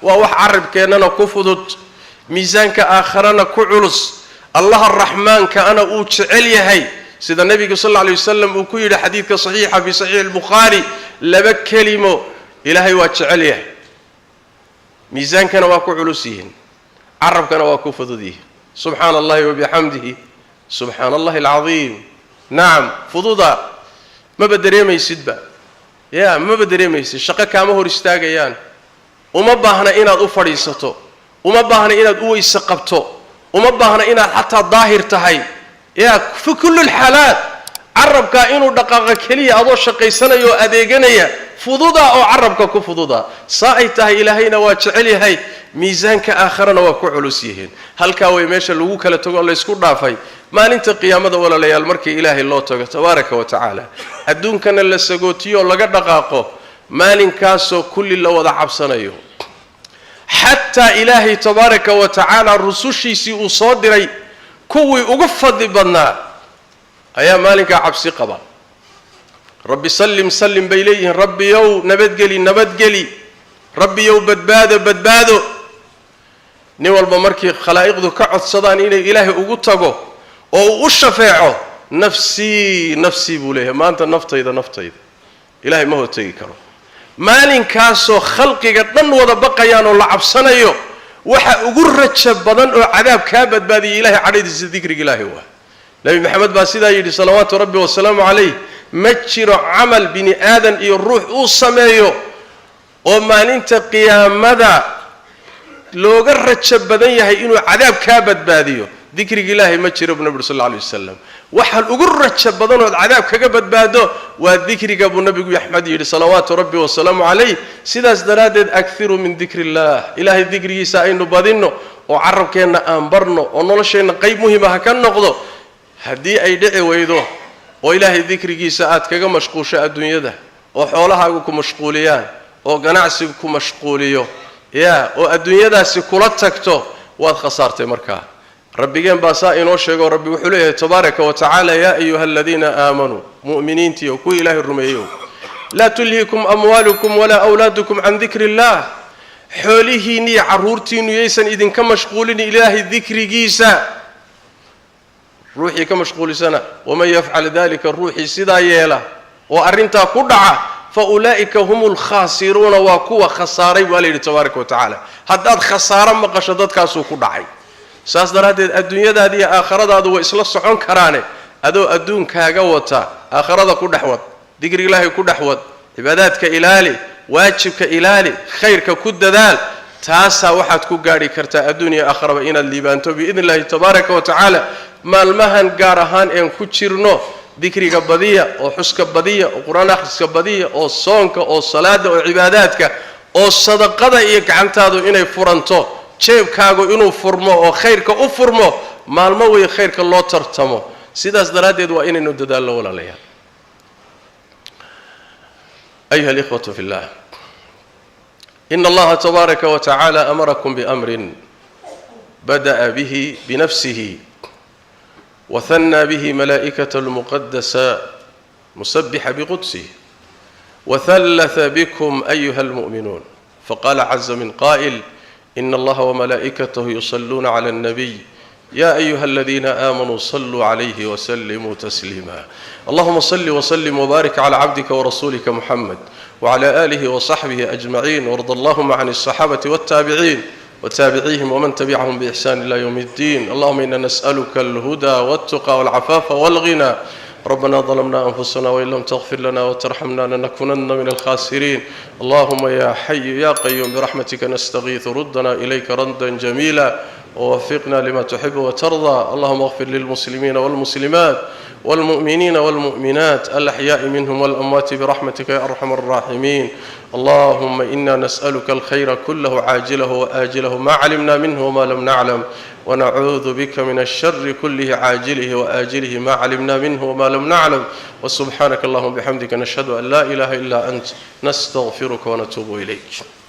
Waa wax carabkeennana ku fudud, miisaanka aakharana ku culus, Allaha Raxmaanka ana uu jecel yahay, sida Nebigu sal alla alay wasalam uu ku yidhi xadiidka saxiixa fi Saxiixi Albukhaari: laba kelimo Ilaahay waa jecel yahay, miisaankana waa ku culus yihiin, carabkana waa ku fudud yihiin: subxaana Allahi wabixamdihi, subxaana Allahi alcadiim. Nacam, fududa, maba dareemaysidba ya, maba dareemaysid. Shaqo kaama hor istaagayaan, uma baahna inaad u fadhiisato, uma baahna inaad u weyse qabto, uma baahna inaad xataa daahir tahay. Ya, fi kulli lxaalaat carabkaa inuu dhaqaaqo keliya, adoo shaqaysanaya oo adeeganaya, fududa oo carabka ku fududa. Saa ay tahay, Ilaahayna waa jecel yahay, miisaanka aakharana waa ku culus yihiin. Halkaa way meesha lagu kala tago o laysku dhaafay maalinta qiyaamada. Walaalayaal, markii Ilaahay loo tago tabaaraka wa tacaala, adduunkana la sagootiyo oo laga dhaqaaqo, maalinkaasoo kulli la wada cabsanayo, xataa Ilaahay tabaaraka wa tacaala rusushiisii uu soo diray kuwii ugu fadli badnaa ayaa maalinkaa cabsi qaba. "Rabbi sallim, sallim," bay leeyihiin. "Rabbiyow nabadgeli, nabadgeli. Rabbiyow badbaado, badbaado." Nin walba markii khalaa'iqdu ka codsadaan inay Ilaahay ugu tago oo uu u shafeeco, "Nafsii, nafsii," buu leeyahay. "Maanta naftayda, naftayda." Ilahay ma hortegi karo. Maalinkaasoo khalqiga dhan wada baqayaan oo la cabsanayo, waxa ugu rajo badan oo cadaab kaa badbaadiyay, Ilahay cadhadiisa, dikriga Ilaahay waa. Nebi Maxamed baa sidaa yidhi salawaatu Rabbi wasalaamu calayh: ma jiro camal bini aadan iyo ruux uu sameeyo oo maalinta qiyaamada looga rajo badan yahay inuu cadaab kaa badbaadiyo dikriga Ilaahay. Ma jiro, buu Nabi sal alla alay wasalam. Waxaan ugu rajo badan ood cadaab kaga badbaado waa dikriga, buu Nabigu Axmed yidhi salawaatu Rabbi wasalaamu calayh. Sidaas daraaddeed, akhiruu min dikri Illah. Ilaahay dikrigiisa aynu badinno oo carabkeenna aan barno oo nolosheenna qayb muhima ha ka noqdo. Haddii ay dhici weydo oo Ilaahay dikrigiisa aad kaga mashquusho adduunyada, oo xoolahaagu ku mashquuliyaan, oo ganacsigu ku mashquuliyo, ya, oo adduunyadaasi kula tagto, waad khasaartay. Markaa Rabbigeen baa saa inoo sheego. Rabbi wuxuu leeyahay tabaaraka wa tacaala: "Yaa ayuha aladiina aamanuu," mu'miniintii oo kuwii Ilaahay rumeeyeyo, "laa tulhikum amwaalukum walaa awlaadukum can dikri Illah." Xoolihiinni iyo carruurtiinnu yaysan idinka mashquulin Ilaahay dikrigiisa. Ruuxii ka mashquulisana, "waman yafcal dalika," ruuxii sidaa yeela oo arrintaa ku dhaca, "fa ulaa'ika hum alkhaasiruuna," waa kuwa khasaaray, waa la yidhi tabaaraka wa tacaala. Haddaad khasaaro maqasho, dadkaasuu ku dhacay. Saas daraaddeed, adduunyadaada iyo aakhiradaadu way isla socon karaane, adoo adduunkaaga wata, aakhirada ku dhex wad, dikriga Ilaahay ku dhex wad, cibaadaadka ilaali, waajibka ilaali, khayrka ku dadaal. Taasaa waxaad ku gaadhi kartaa adduun iyo aakharaba inaad liibaanto biidni Illahi tabaaraka wa tacaala. Maalmahan gaar ahaan een ku jirno, dikriga badiya, oo xuska badiya, oo Qur-aan akhriska badiya, oo soonka, oo salaada, oo cibaadaadka, oo sadaqada, iyo gacantaadu inay furanto, jeebkaagu inuu furmo oo khayrka u furmo. Maalmo wey khayrka loo tartamo. Sidaas daraaddeed waa inaynu dadaallo, walaalayaal. Ayuha alikhwatu fi llah, in Allaha tabaaraka wa tacaala amarakum biamrin bada'a bihi binafsihi وثنى به ملائكة المقدسة مسبح بقدسه، وثلث بكم أيها المؤمنون، فقال عز من قائل: إن الله وملائكته يصلون على النبي يا أيها الذين آمنوا صلوا عليه وسلموا تسليما. اللهم صل وسلم وبارك على عبدك ورسولك محمد وعلى آله وصحبه أجمعين، وارض اللهم عن الصحابة والتابعين وتابعيهم ومن تبعهم بإحسان إلى يوم الدين. اللهم إنا نسألك الهدى والتقى والعفاف والغنى. ربنا ظلمنا أنفسنا وإن لم تغفر لنا وترحمنا لنكونن من الخاسرين. اللهم يا حي يا قيوم، برحمتك نستغيث، ردنا إليك ردا جميلا ووفقنا لما تحب وترضى. اللهم اغفر للمسلمين والمسلمات والمؤمنين والمؤمنات، الأحياء منهم والأموات، برحمتك يا أرحم الراحمين. اللهم إنا نسألك الخير كله، عاجله وآجله، ما علمنا منه وما لم نعلم، ونعوذ بك من الشر كله، عاجله وآجله، ما علمنا منه وما لم نعلم. وسبحانك اللهم بحمدك، نشهد أن لا إله إلا أنت، نستغفرك ونتوب إليك.